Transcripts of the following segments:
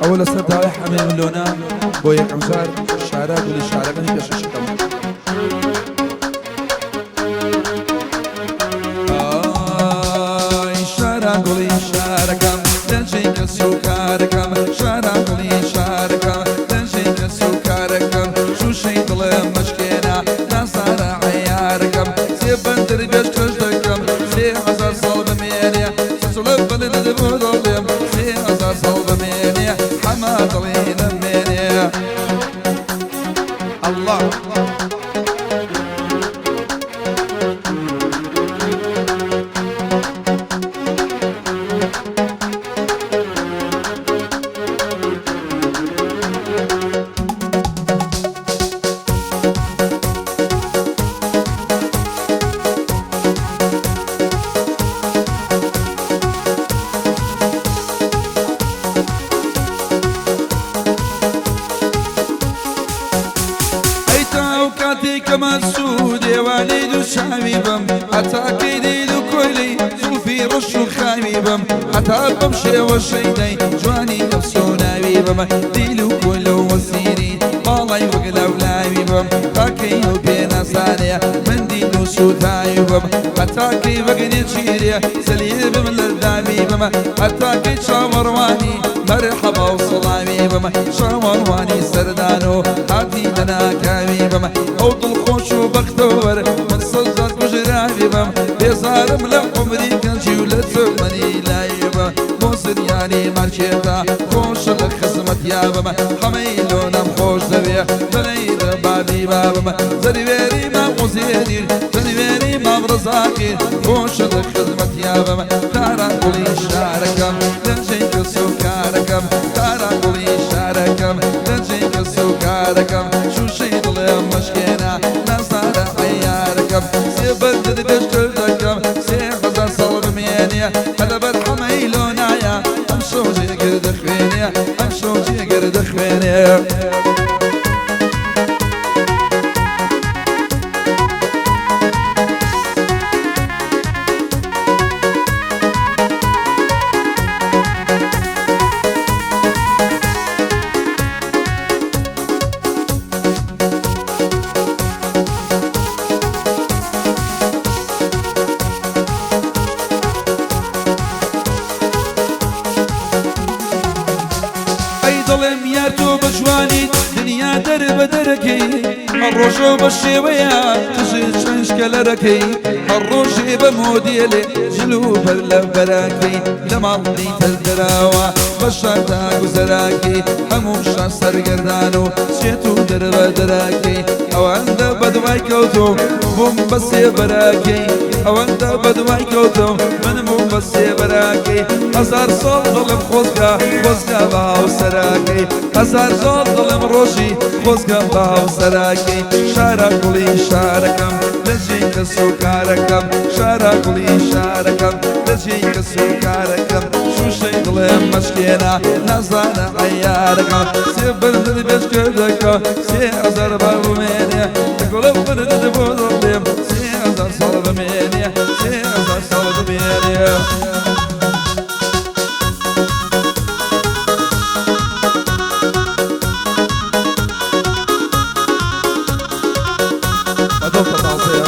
ئەوە لەسەر داوای حەمەی ملۆنە بۆ یەکەم جار شارە گوڵی شارەکانی پێشکەشەکەم. ئای شارە گوڵی شارەکەم دەنجی کەس و کارەکەم، شارە گوڵی شارەکەم دەنجی کەس و کارەکەم، شووشەی دڵم مەشکێنە نازارە عەیارەکەم، سێ بەندر پێشکەش دەکەم 3000 ساڵ بمێنێ، سسڵە بەلند بۆ دڵێم 3000 ساڵ بمێنێ، حەمە دڵی نەمێنێ. الله. ئەی تا ئەو کاتێک کە مەسوود ئێوانەی دوو چاوی بم، هەتا کەی دیل و کۆیلەی زوڵفی ڕەش و خاوی بم، هەتا بەم شێوە شەیدای جوانی ئەفسوناوی بم، دیل و کۆیلە و وەسیری باڵای وەک لاولاوی بم، تا کەی ئەو پێناسانێ من دیل و سووتاوی بم، هەتا کەی وەک نێچیرێ زەلیل بم لە داوی بم، هەتا کەی چاوەڕوانی مەرحەبا و سڵاوی بم، چاوەڕوانی سەردان و هاتنی لەناکاوی بم، ئەو دڵخۆش و بەختەوەر من سەد جار کوژراوی بم، بێزارم لە عومری گەنجی و لە تەمەنی لاوی بم، بۆ زریانی مارکێتە خۆشە لە خزمەتیا بم، حەمەی لۆنەم خۆش دەوێ دەڵێی لە بابی بابم، زەروێری مام عوزێریر زەروێری مام ڕەزاقیر خۆشە لە خزمەتیا بم، تاران گوڵی شارەکەم دەنجەی کەس و کارەکەم، تاران گوڵی شارەکەم دەنجەی کەس و کارەکەم، شووشەی دڵێم مەشکێنە نازارە عەیارەکەم، سێ بەندت پێشکەش دەکەم 3000 ساڵ بمێنێ، هەر لەبەر حەمەی لۆنایە ئەم شەو جێگر دەخوێنێ، ئەم شەو جێگر دەخوێنێ. ئەی دڵێم یار تۆ بە جوانیت دنیا دەر بە دەرەکەی، هەر ڕۆژە بە شێوەیە قژت چەنجکە لەرەکەی، هەر ڕۆژێ بە مۆدێلێ جل و بەر لە بەرەکەی، لە ماڵی تر دەراوە بە شاردا گوزەراکەی، هەموو شار سەرگەردان و چێت و دەربە دەرەکەی، ئەوەندە بەدوای کەوتم بووم بە سێبەرەکەی، ئەوەندە بەدوای کەوتم من بووم بە سێبەرەکەی، هەزار ساڵ دڵم خۆزگە خۆزگە بە هاوسەرەکەی، هەزار ساڵ دڵم ڕۆژی خۆزگە بە هاوسەرەکەی، شارە گوڵی شارەکەم لە جێی کەس و کارەکەم، شارە گوڵی شارەکەم لە جێی کەس و کارەکەم، شووشەی دڵێم مەشکێنە نازانە عەیارەکەم، سێ بەندت پێشکەش دەکەم 3000 با بمێنێ، گوڵم بردت بۆ دڵێم 3000 ساڵ بمێنێ، 3000 ساڵ بمێنێ. بەدڵتە تازەیە.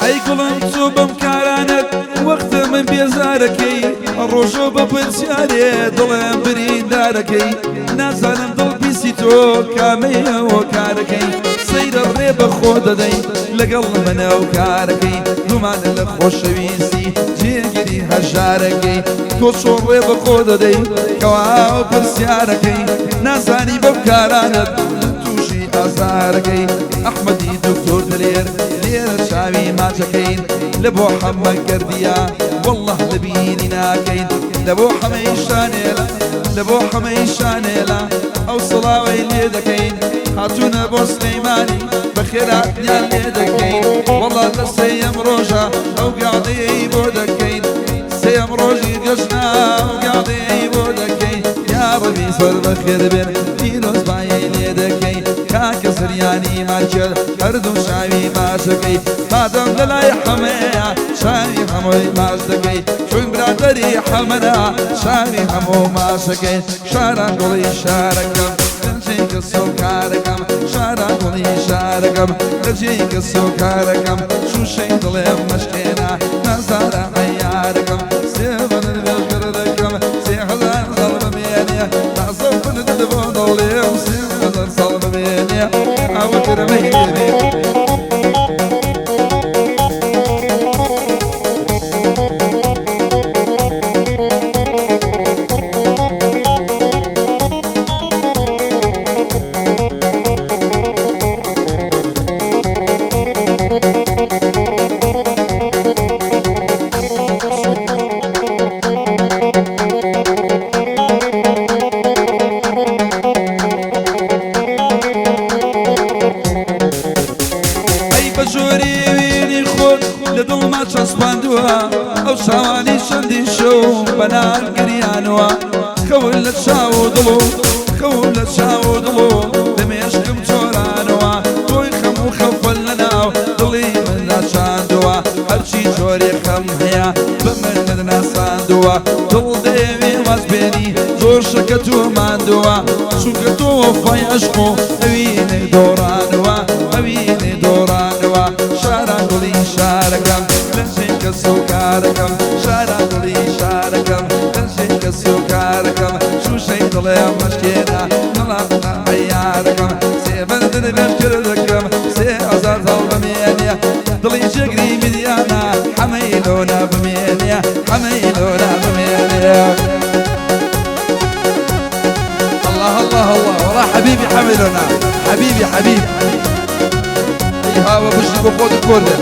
ئەی گوڵم چۆ بەم کارانەت وەختە من بێزارەکەی، ڕۆژۆ بە پرسیارێ دڵم بریندارەکەی، نازانم دڵ پیسی تۆ کامەیەوە کارەکەی، سەیرە ڕێ بە خۆ دەدەی لەگەڵ منە و کارەکەی، دومانە لە خۆشەویستی جێگیری هەژارەکەی، تۆ چۆن ڕێ بە خۆ دەدەی کەوا پرسیارەکەی، نازانی بەم کارانەت تووشی ئازارەکەی، ئەحمەدی دکتۆر دلێر لێرە چاوی ماچەکەین، لە بۆ حەمە گەردیە والله لەبینی ناکەین، لە بۆ حەمەی شانێلە لە بۆ حەمەی شانێلە ئەو سڵاوەی لێ دەکەین، هاتوونە بۆ سلەیمانی بەخێراتیان لێ دەکەین، وەڵا لە سێیەم ڕۆژە ئەو گاڵەیەی بۆ دەکەین. سێم ڕۆژی جەژنە و گاڵێی بۆ دەکەی یاڕەبی زۆر بەخێر بێن پیرۆزبایی لێ دەکەی کاکە سریانی مارکێت هەردوو چاوی ماچەکەی مادەم لەلای حەمەیە چاوی هەمووی ماچ دەکەی چون برادەری حەمەرە چاوی هەموو ماچەکەی شاران گوڵی شارەکەم لەجێی کەس و کارەکەم شاران گوڵی شارەکەم لەجێی کەس و کارەکەم شووشەی دڵێم مەشکێنە نازدارە عەیارەکەم سێ بەنر بێژگەر دەکەم 3000 ساڵ بمێنێ تازە بنت بۆ دڵێم 3000 ساڵ بمێنێ ئەوە کرمەی لێبێ. ئەی بە زۆری وێنی خۆت لە دڵما چەسپاندووە ئەو چاوانی چەندی شەو بەنار گریانوە خەون لە چاو و دڵ و خەون لە چاو و دڵ و لە مێشکم چۆرانەوە تۆی خەم و خەفەل لە ناو دڵی مندا چاندووە هەرچی جۆرێ خەم هەیە بە منت ناساندووە دڵ دەیەوێ واز بێنی زۆر شەکەت و ماندووە چونکە تۆ وەفای عەشق و ئەوینێ دۆڕانوە ئەوینێ دۆڕانەوە شاران گوڵی شارەکەم لەجێی کەس و کارەکەم شاران گوڵی شارەکەم لەجێی کەس و کارەکەم شووشەی دڵێم مەشکێنە نەڵام عەیارەکەم سێ بەندر بێشکر دەکەم 3000 ساڵ بمێنێ دڵی جێگری مریانە حەمەی لۆنا بمێنێ حەمەی لۆنا بمێنێ. الله الله الله والله حبيبي حملنا حبيبي حبيبي اي هاوە بژی بۆ خۆت کوردە.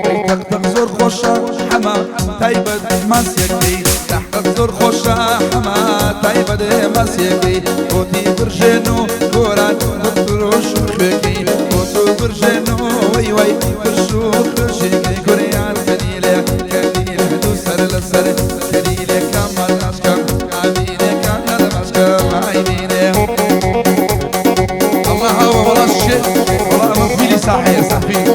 ئەی تەقتەق زۆر خۆشە حەمە تایبەت ماسیەکەی تەحقەق زۆر خۆشە حەمە تایبەت ماسیەکەی بۆتی برژێن و گۆران بەترۆش و خوێکەی بۆ تۆ برژێن و وەی وەی برش و خوێشێکەی کوریان کەنیلێ کەنیلێ دوو سەر لەسەر کەنیلێ کامان ناشکەم ئامینێ کام نەدەماشکەم ئایمینێ. الله هاوە والله الشيء والله ئەمە فیلی ساحەیە سەفیل.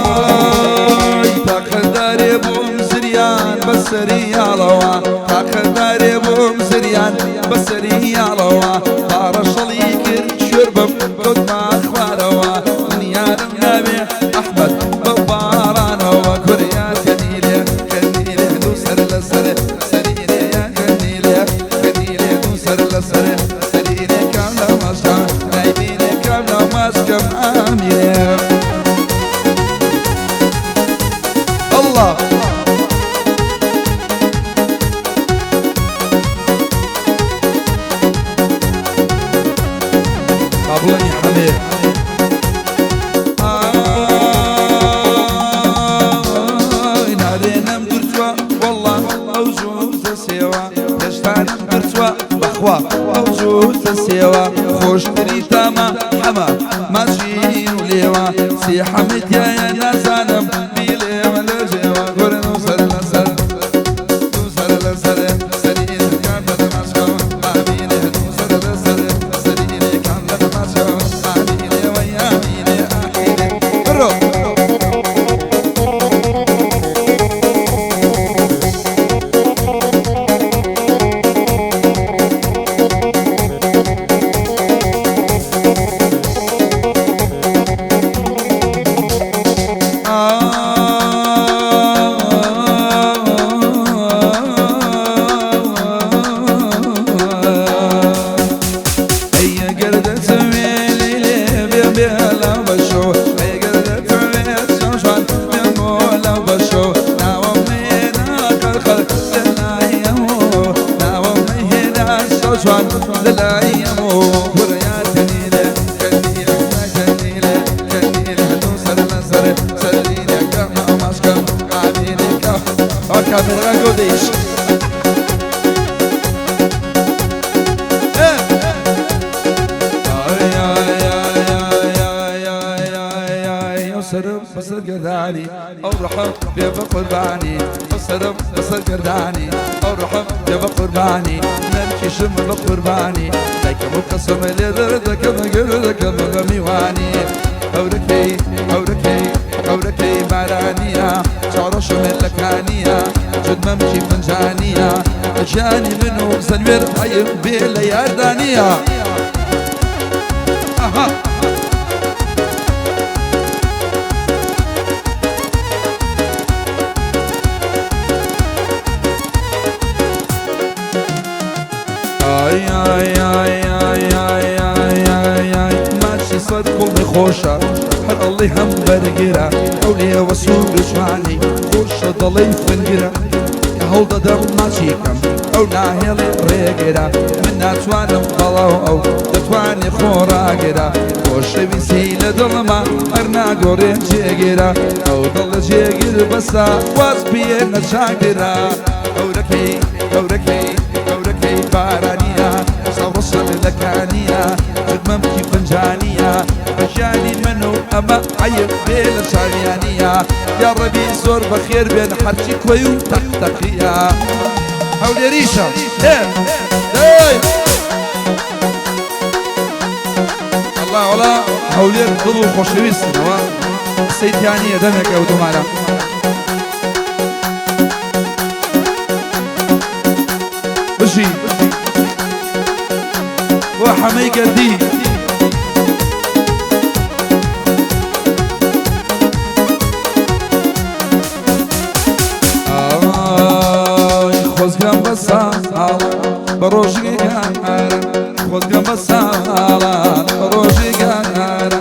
ئای تاقەدارێ بووم زریان بەسەری یاڵەوە تاقەدارێ بووم زریان بەسەری یاڵەوە پاڕەشەڵی کرد شوێر بم کەوتمە خوارەوە من یارم ناوێ ئەحمەد بەو بارانەوە کوریان کەنیلێ کەنیلێ دوو سەر لەسەر سەرینێ یان کەنیلێ کەنیلێ دوو سەر لەسەر سەرینێ کام لە ماشکەم نایبینێ کام لە ماشکەم ئامینێ. الله قابلني حمير. ئای نارێنم گرتووە وەڵڵا ئەو جووتە سێوە هێشتانم گرتووە بەخوا ئەو جووتە سێوە خۆشتری تامە حەمە ماچین و لێوە سێ حەمەی تایە نازانم بیلێوە لە جێوە گۆرن و سەر لەسەر دوو سەر لەسەر سەرینێ کام لە دەماشکەم ئامینێ دوو سەر لەسەر سەرینێ کام لە دەماشکەم ئامینێ وەی ئامینێ ئاحینێ. بڕۆ. جوان لە لای ئەمۆ کوڕیار کەنیلە کەنیلە کەنیلە کەنیلە هەدوو سەر لە سەر سەرینەکە ماماشکەم ئامینەکە ئەو کامێرەکان گۆ دەیش. سەرم بەسەر گەردانی ئەو ڕەحم بێ بە قوربانی ئەو سەرم بەسەر گەردانی ئەو ڕەحم بێ بە قوربانی نەمکیشم بە قوربانی دایکەم و قەسەم لێ دەردەکەم گەردەکەم بە میوانی هەورەکەی هەورەکەی هەورەکەی بارانیە چاڕەشم لەکانیە جدمەمکی فنجانیە ژیانی من و زەنوێر عەیب بێ لە یاردانیە. ئەها. ئای ئای ئای ئای ئای ئای ئای ئای ماچی سەد قوڵی خۆشە هەر ئەڵێ هەم بەرگرە ئەو لێوە سوور و جوانی خۆشە دەڵێی فنگرە کە هەوڵ دەدەم ماچی کەم ئەو ناهێڵێ ڕێگرە من ناتوانم بەڵاو ئەو دەتوانێ خۆ ڕاگرە خۆشەویستی لە دڵما هەر ناگۆڕێ جێگرە ئەو دڵە جێگر بەسە واز بێنە چاگرە هەورەکەی هەورەکەی هەورەکەی بارانیە ساوڕسم لە کانیە جدمەمکی فنجانیە بەژیانی من و ئەمە عەیب بێ لە چاویانیە یا ڕەبی زۆر بەخێر بێن هەرچی کۆی و تەقتەقیە هەولێریشە. ئێ دەی. ئەڵا وەڵا هەولێر دڵ و خۆشەویستنەوە قسەی تیا نییە دەمێکە ئەو تۆمارە. بژی بۆ حەمەی گەردی. ئای خۆزگەم بە ساڵ بە ڕۆژی گاران خۆزگەم بە ساڵان بە ڕۆژی گاران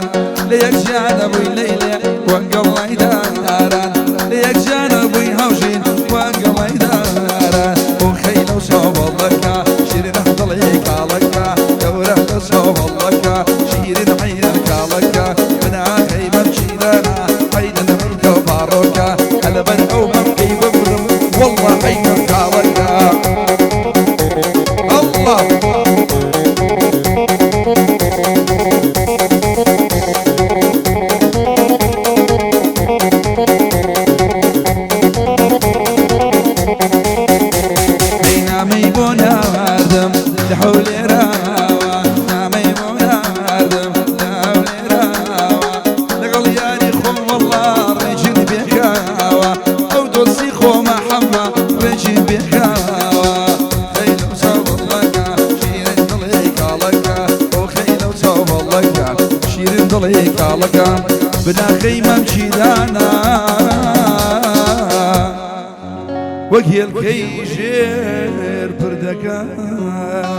لە یەک ژیانە بووی لەیلێ وەنگەڵای داران لە یەک ژیانە بووی هاوژین وەنگەڵای داران بۆ خەیلە و شەوەڵەکە شیرین دڵی کاڵەکە گەورە لە شەوەڵەکە شیرین عەینە کاڵەکە بناغەی مەمچیدانا عەینە نەمرکە و باڕۆکە هەلەبەر ئەو مەمکەی بمرم والله عەینە کاڵەکە ئەڵڵا. ئەی نامەی بۆ ناردم لە هەولێراوە نامەی بۆ ناردم لە هەولێراوە لەگەڵ یاری خۆم وەڵڵا ڕێژین بێکاوە ئەو دۆستی خۆمە حەمە ڕێژین بێکاوە خەیلە و چاوەڵەکە شیرین دڵی کاڵەکە ئەو خەیلە و چاوەڵەکە شیرین دڵی کاڵەکە بناخەی مەمکی دانا وەک هێلکەی ژێر پردەکان.